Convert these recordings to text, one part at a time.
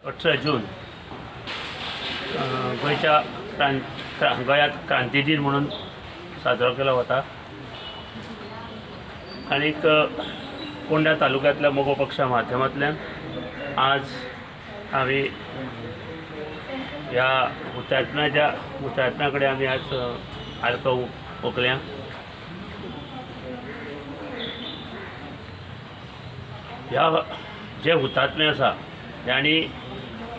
18 जून गोंयच्या गोंयांत क्रांती दीन म्हणून साजरो केलो वता आनीक फोंड्या तालुक्यांतल्या मगो पक्षा माध्यमांतल्यान आज आमी ह्या हुतात्म्या कडेन आमी आज आर्गां ओंपल्या. ह्या जे हुतात्मे आसा तांणी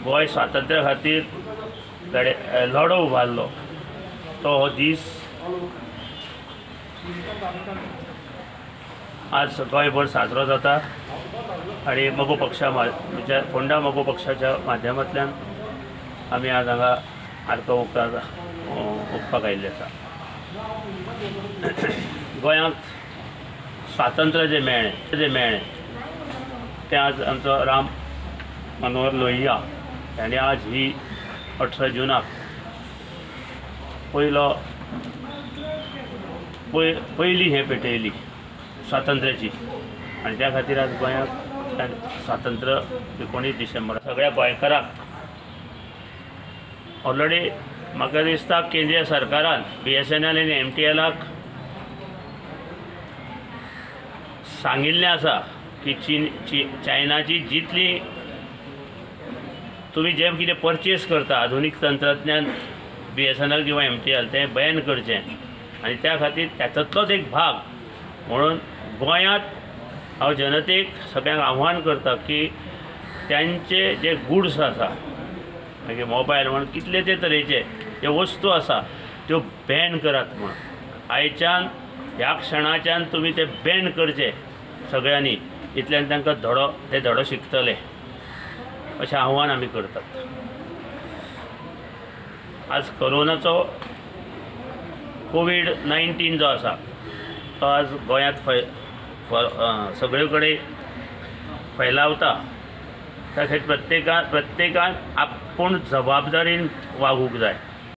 गोंय स्वातंत्र्या खातीर लढो उबारलो तो हो दीस आज गोंयभर साजरो जाता आनी मगो पक्षा म्हणजे फोंडा मगो पक्षाच्या माध्यमांतल्यान आमी आज हांगा आर्गां ओंपपाक आयिल्ले आसा. गोंयांत स्वातंत्र्य जें मेळ्ळें तें आज आमचो राम मनोहर लोहिया हांणी आज ही 18 जुनाक पयली हें पेटयली स्वातंत्र्याची आनी त्या खातीर आज गोंयांत स्वातंत्र्य 19 डिसेंबर सगळ्या गोंयकारांक ऑलरेडी म्हाका दिसता केंद्रीय सरकारान BSNL आनी MTLाक सांगिल्लें आसा की चायनाची जितली तुमी जें कितें परचेस करता आधुनीक तंत्रज्ञान BSNL किंवा MTL तें बॅन करचें आनी त्या खातीर तातूंतलोच एक भाग म्हणून गोंयांत हांव जनतेक सगळ्यांक आव्हान करता की तांचे जे गुड्स आसा मागीर मोबायल म्हण कितले ते तरेचे जे वस्तू आसा त्यो बॅन करात म्हण आयच्यान ह्या क्षणाच्यान तुमी ते बॅन करचे सगळ्यांनी, इतल्यान तांकां धडो शिकतले अशें आव्हान आमी करतात. आज कोरोनाचो COVID-19 जो आसा तो आज गोंयांत सगळे कडेन फैलावता. त्या खातीर प्रत्येकान आपूण जबाबदारीन वागूंक जाय.